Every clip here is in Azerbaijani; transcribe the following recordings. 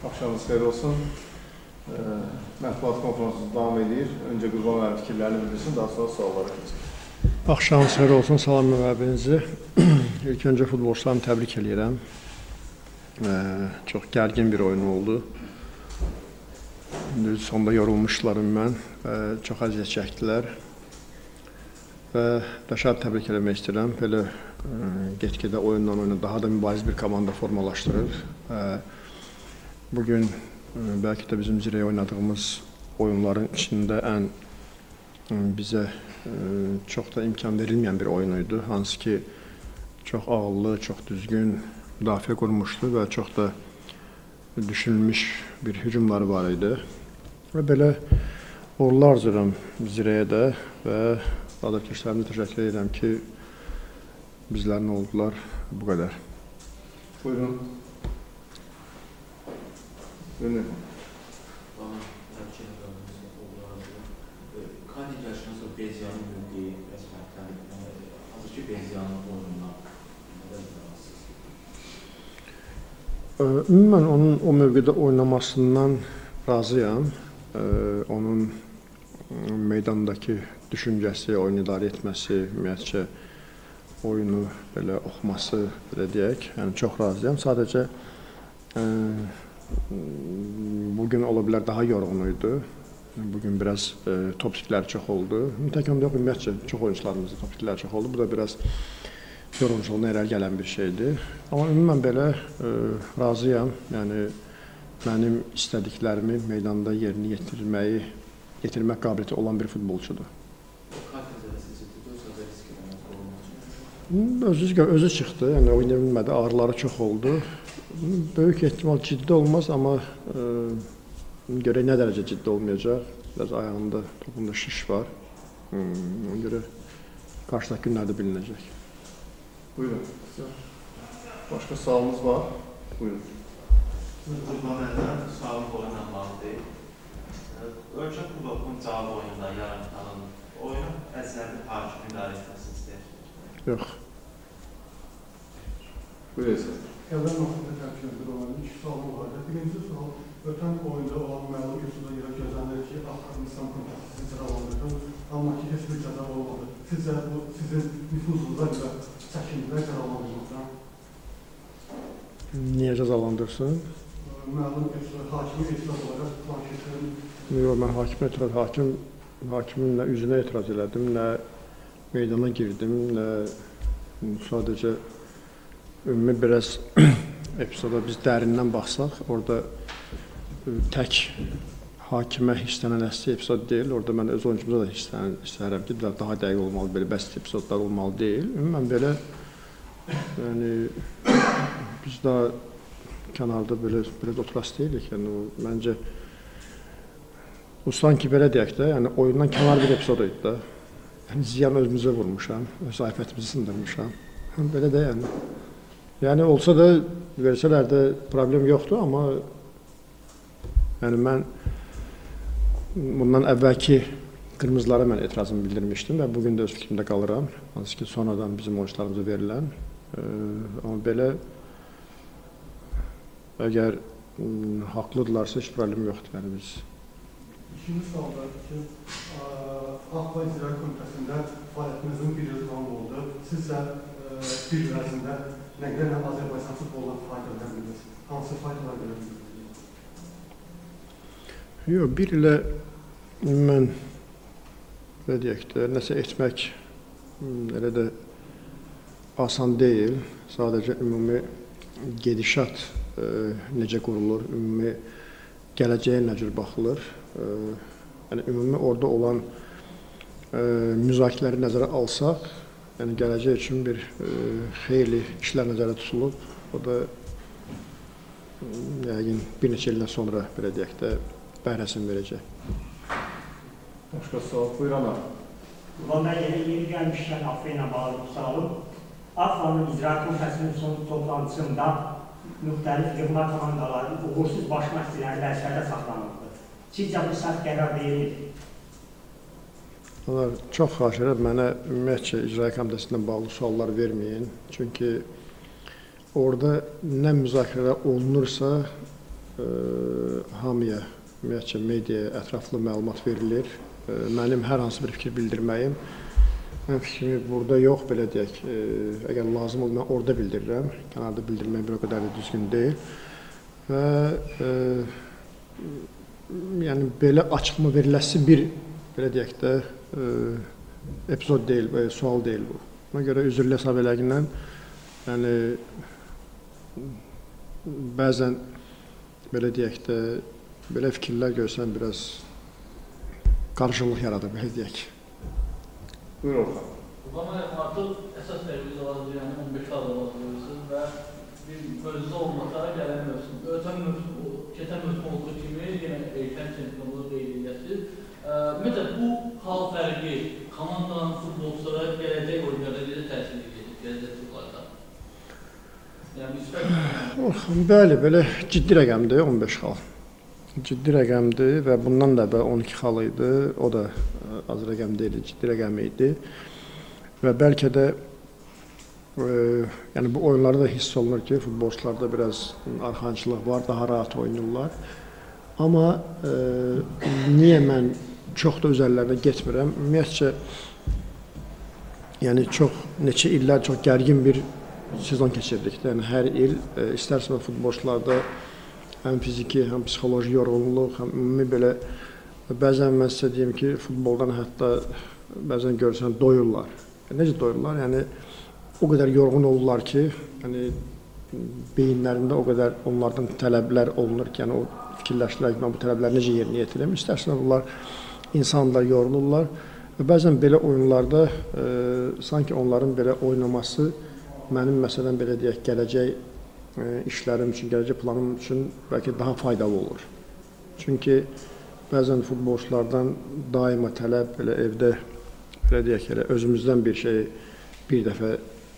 Axşamınız xeyir olsun. Mətbuat konfransımız davam edir. Öncə Qurban müəllim fikirlərini bildirsin, daha sonra suallara keçək. Axşamınız xeyir olsun, salam müəlliminizi. İlk öncə futbolçularımı təbrik eləyirəm. Çox gərgin bir oyun oldu. İndi sonda yorulmuşlar mən və çox əziyyət çəkdilər. Və Rəşad təbrik eləmək istəyirəm. Belə get-gedə oyundan oyuna daha da mübariz bir komanda formalaşdırır. Bugün bəlkə də bizim Zirəyə oynadığımız oyunların içində ən bizə çox da imkan verilməyən bir oyun idi. Hansı ki, çox ağıllı, çox düzgün müdafiə qurmuşdu və çox da düşünülmüş bir hücumları var idi. Və belə uğurlar arzulayıram Zirəyə də və qadrkeşlərimə təşəkkür edirəm ki, bizlərin oldular bu qədər. Buyurun. Buyurun. Kadi gəlişindən sonra Beziyanın mövqeyi biraz fərqlənir. Yəni, hazırki Beziyanın oyunundan nədən razısınız? Ümumən onun o mövqedə oynamasından razıyam. Onun meydandakı düşüncəsi, oyunu idarə etməsi, ümumiyyətcə oyunu belə oxuması, belə deyək, yəni çox razıyam. Sadəcə bugün ola bilər daha yorğun idi. Bugün biraz top itkiləri çox oldu. Tək onda yox, ümumiyyətcə çox oyunçularımızda top itkiləri çox oldu. Bu da biraz yorğunluğuna irəli gələn bir şeydir. Amma ümumən belə razıyam. Yəni mənim istədiklərimi meydanda yerinə yetirmək qabiliyyəti olan bir futbolçudur. Özü çıxdı, yəni oynaya bilmədi, ağrıları çox oldu. Böyük ehtimal ciddi olmaz, amma görək nə dərəcə ciddi olmayacaq. Biraz ayağında, topunda şiş var. Ona görə qarşıdakı günlərdə bilinəcək. Buyurun. Başqa sualımız var? Buyurun. Qurban müəllim, sualım oyunla bağlı deyil. Ölkə kubokunun cavab oyununda yarım oyunu əcnəbi hakim idarə etməsini istəyir. Yox. Buyurun. Qəzən noktada təmsildir olan iki sualım var. Birinci sual, ötən oyunda olan məlum epizoda görə gözlənilir ki, AFF İnsan Komitəsi sizi cəzalandırdı, amma ki, heç bir cəza olmadı. Sizcə bu sizin nüfuzunuza görə çəkindilər cəzalandırmaqdan? Niyə cəzalandırsın? Məlum epizod, hakimi etiraz olaraq planşetin... Yox, mən hakimə etiraz, hakimin nə üzünə etiraz elədim, nə meydana girdim, nə sadəcə ümumi biraz epizoda biz dərindən baxsaq, orada tək hakimə hisslənən əsli epizod deyil, orada mən öz oyuncumuza da hissələnirəm ki, daha dəqiq olmalı, belə bəsit epizodlar olmalı deyil. Ümumən belə, yəni biz daha kənarda belə də oturası deyilik, yəni o, məncə o sanki belə deyək də, yəni oyundan kənar bir epizod idi da. Yəni ziyan özümüzə vurmuşam, öz ayfətimizi sındırmışam. Belə də yəni. Yəni olsa da versələr də problem yoxdur, amma yəni mən bundan əvvəlki qırmızılara mən etirazımı bildirmişdim və bugün də öz fikrimdə qalıram. Hansı ki, sonradan bizim oyunçularımıza verilən. Amma belə əgər haqlıdırlarsa heç problem yoxdur. Yəni biz. İkinci sualda ki, AFF İcra Komitəsində fəaliyyətinizin bir il tamam oldu. Sizcə bir il ərzində nə qədər Azərbaycan futboluna fayda verə bildiniz? Hansı faydalar verə bildiniz? Yox, bir ilə mən belə deyək də, nəsə etmək elə də asan deyil. Sadəcə ümumi gedişat necə qurulur, ümumi gələcəyə nə cür baxılır. Yəni ümumi orada olan müzakirələri nəzərə alsaq, yəni gələcək üçün bir xeyli işlər nəzərə tutulub. O da yəqin bir neçə ildən sonra belə deyək də bəhrəsini verəcək. Başqa sual, buyur ana. Qurban bəy, yeni gəlmişkən AFF ilə bağlı bir sualım. AFF-nın İcra Komitəsinin son toplantısında müxtəlif yığma komandaların uğursuz baş məşqçiləri dərslərdə saxlanıldı. Sizcə bu səhv qərar deyil? Onlar çox xahiş edirəm, mənə ümumiyyətcə İcra Komitəsindən bağlı suallar verməyin. Çünki orada nə müzakirələr olunursa, hamıya, ümumiyyətcə mediaya ətraflı məlumat verilir. Mənim hər hansı bir fikir bildirməyim, mən fikrimi burada yox, belə deyək, əgər lazım olur, mən orada bildirirəm. Kənarda bildirmək bir o qədər də düzgün deyil. Və yəni belə açıqlama veriləsi bir, belə deyək də, epizod deyil, sual deyil bu. Ona görə üzrlü hesab eləyindən, yəni bəzən belə deyək də, belə fikirlər görsən biraz qarışıqlıq yaradır, belə deyək. Buyur Orxan. Qurban müəllim, artıq əsas rəqibiniz olacaq, yəni 15 xal alacaqsınız və bir möcüzə olmasa gələn mövsüm, ötən mövsüm, keçən mövsüm olduğu kimi yenə erkən çempionluğu qeyd edəsiniz. Ümumiyyətlə, bu xal fərqi komandanın futbolçulara gələcək oyunlarda necə təsir edəcək, gələcək turlarda? Yəni, müsbət... Orxan, bəli, belə ciddi rəqəmdir 15 xal. Ciddi rəqəmdir və bundan da əvvəl 12 xal idi, o da az rəqəm deyildi, ciddi rəqəm idi. Və bəlkə də yəni bu oyunlarda da hiss olunur ki, futbolçularda biraz arxançılıq var, daha rahat oynayırlar. Amma niyə mən çox da üzərlərinə getmirəm? Ümumiyyətcə, yəni çox, neçə illər çox gərgin bir sezon keçirdik. Yəni hər il istərsə futbolçularda həm fiziki, həm psixoloji yorğunluq, həm ümumi belə bəzən mən sizə deyim ki, futboldan hətta bəzən görsən doyurlar. Necə doyurlar? Yəni o qədər yorğun olurlar ki, yəni beyinlərində o qədər onlardan tələblər olunur ki, yəni o fikirləşirlər ki, mən bu tələbləri necə yerinə yetirim? İstərsən bunlar insanlar yorulurlar və bəzən belə oyunlarda sanki onların belə oynaması mənim məsələn belə deyək, gələcək işlərim üçün, gələcək planım üçün bəlkə daha faydalı olur. Çünki bəzən futbolçulardan daima tələb belə evdə, belə deyək, elə özümüzdən bir şey bir dəfə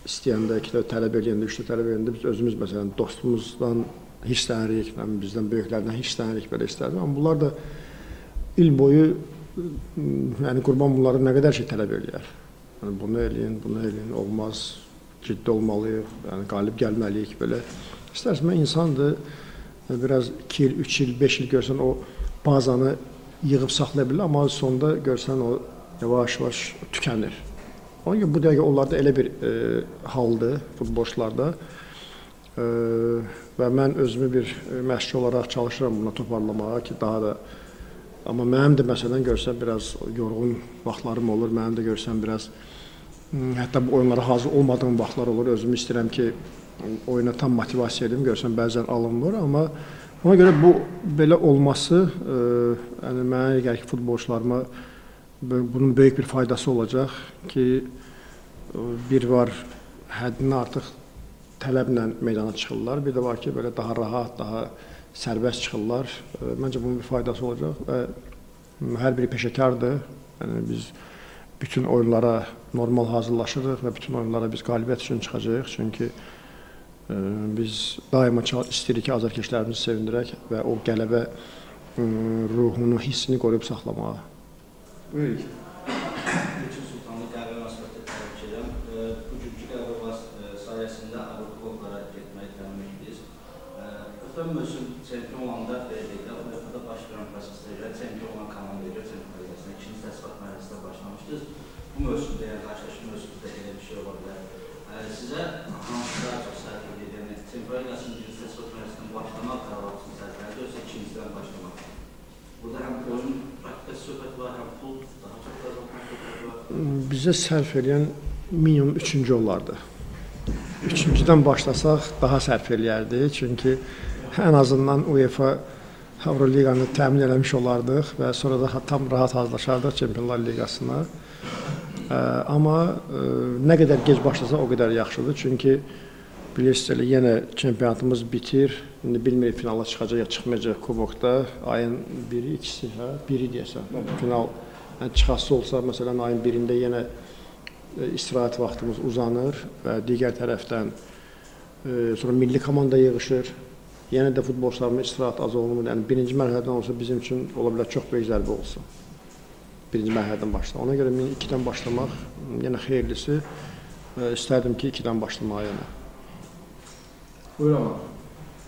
istəyəndə, iki dəfə tələb eləyəndə, üç dəfə tələb eləyəndə biz özümüz məsələn dostumuzdan hisslənirik, bizdən böyüklərdən hisslənirik, belə istərdim. Amma bunlar da il boyu, yəni Qurban bunları nə qədər şey tələb eləyər. Yəni bunu eləyin, bunu eləyin, olmaz, ciddi olmalıyıq, yəni qalib gəlməliyik belə. İstərsən, insandır, biraz 2 il, 3 il, 5 il görsən o bazanı yığıb saxlaya bilir, amma sonda görsən o yavaş-yavaş tükənir. Ona görə bu dəqiqə onlarda elə bir haldır futbolçularda və mən özümü bir məşqçi olaraq çalışıram buna toparlamağa ki, daha da. Amma mənim də məsələn görsən biraz yorğun vaxtlarım olur, mənim də görsən biraz hətta bu oyunlara hazır olmadığım vaxtlar olur. Özümü istəyirəm ki, oyuna tam motivasiya edim, görsən bəzən alınmır, amma ona görə bu belə olması, yəni mənə gəlir ki, futbolçularıma bunun böyük bir faydası olacaq ki, bir var həddini artıq tələblə meydana çıxırlar, bir də var ki, belə daha rahat, daha sərbəst çıxırlar. Məncə bunun bir faydası olacaq və hər biri peşəkardır. Yəni biz bütün oyunlara normal hazırlaşırıq və bütün oyunlara biz qalibiyyət üçün çıxacağıq. Çünki biz daima istəyirik ki, azarkeşlərimizi sevindirək və o qələbə ruhunu, hissini qoruyub saxlamağa. Buyur İlkin. İlkin Sultanlı qələbə münasibəti təbrik edirəm. Bugünkü qələbə sayəsində Avropa klublara getməyi təmin etdiniz. Ötən mövsüm çempion olanda belə deyək də, UEFA-da baş verən proseslərə görə çempion olan komandaya görə Çempionlar Liqasına ikinci təsnifat mərhələsində başlamışdınız. Bu mövsümdə, yəni qarşıdakı mövsümdə elə bir şey ola bilər. Sizə hansı daha çox sərf edir? Yəni Çempionlar Liqasının birinci təsnifat mərhələsindən başlamaq Qarabağ üçün sərfəlidir, yoxsa ikincisindən başlamaq? Burada həm oyun praktikası söhbəti var, həm pul daha çox qazanmaq söhbəti var. Bizə sərf eləyən minimum üçüncü olardı. Üçüncüdən başlasaq daha sərf eləyərdi. Çünki ən azından UEFA Avroliqanı təmin eləmiş olardıq və sonra da tam rahat hazırlaşardıq Çempionlar Liqasına. Amma nə qədər gec başlasaq o qədər yaxşıdır. Çünki bilirsiniz, elə yenə çempionatımız bitir. İndi bilmirik finala çıxacaq ya çıxmayacaq kubokda. Ayın biri, ikisi, hə? Biri deyəsən. Final yəni çıxası olsa, məsələn, ayın birində yenə istirahət vaxtımız uzanır və digər tərəfdən sonra milli komanda yığışır. Yenə də futbolçularımız istirahət az olunmur. Yəni birinci mərhələdən olsa bizim üçün ola bilər çox böyük zərbə olsun. Birinci mərhələdən başla. Ona görə 2-dən başlamaq yenə xeyirlisi. İstərdim ki, 2-dən başlamağa yenə. Buyur Aman.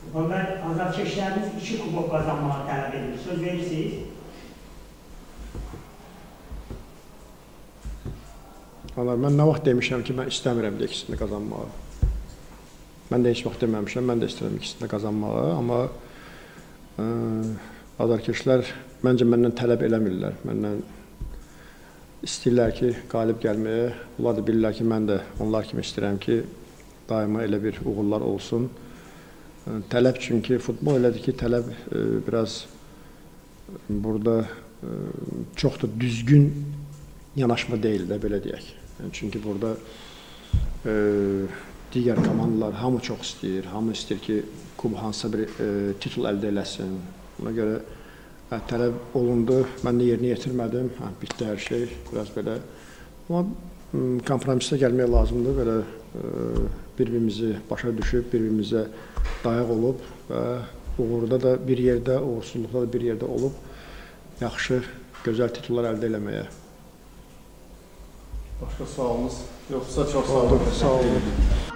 Qurban bəy, azarkeşləriniz 2 kubok qazanmağı tələb edir. Söz verirsiniz? Valla mən nə vaxt demişəm ki, mən istəmirəm də ikisini qazanmağı. Mən də heç vaxt deməmişəm, mən də istəyirəm ikisini də qazanmağı, amma azarkeşlər məncə məndən tələb eləmirlər. Məndən istəyirlər ki, qalib gəlməyə. Onlar da bilirlər ki, mən də onlar kimi istəyirəm ki, daima elə bir uğurlar olsun. Tələb çünki futbol elədir ki, tələb biraz burada çox da düzgün yanaşma deyil də, belə deyək. Yəni, çünki burada digər komandalar hamı çox istəyir, hamı istəyir ki, klub hansısa bir titul əldə eləsin. Ona görə tələb olundu, mən də yerinə yetirmədim, bitdi hər şey, biraz belə. Amma kompromisə gəlmək lazımdır, belə bir-birimizi başa düşüb, bir-birimizə dayaq olub və uğurda da bir yerdə, uğursuzluqda da bir yerdə olub yaxşı, gözəl titullar əldə eləməyə. Başqa sualınız yoxsa çox sağ olun. Sağ olun.